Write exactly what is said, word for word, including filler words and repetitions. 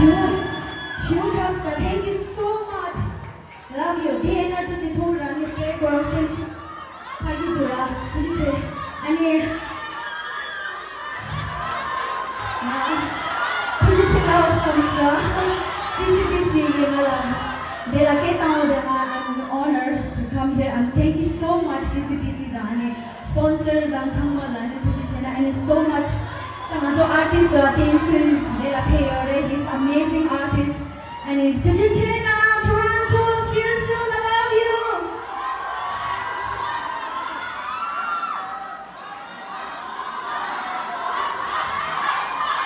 Shivjos, thank you so much. Love you. འདི་ཨེ་ནར་ཇི་འདི་མཐོང་ར་ནི་དཔེ་གོ་རང་སེམས་ཤུགས་འཕར་གྱི་འདུག་ར། ཐུགས་རྗེ་ཆེ། ཨ་ནི། ང་ཐུགས་རྗེ་ཆེ་ལབ་བསམ་སོང་། ཊི་སི་པི་སི་ཡིས་ང་ལ་འདི་ལ་སྐད་བཏང་བ་དེ་ང་I'm honored to come here. I'm thank you so much ཊི་སི་པི་སི་དང་ཨ་ནི་སི་པོན་སར་དང་ཚང་མ་ལ་ཨ་ནི་ཐུགས་རྗེ་ཆེ་ན། ཨ་ནི་so much ད་ང་ཚོ་ཨར་ཊིསི་ལ་དེ་ཕུལ་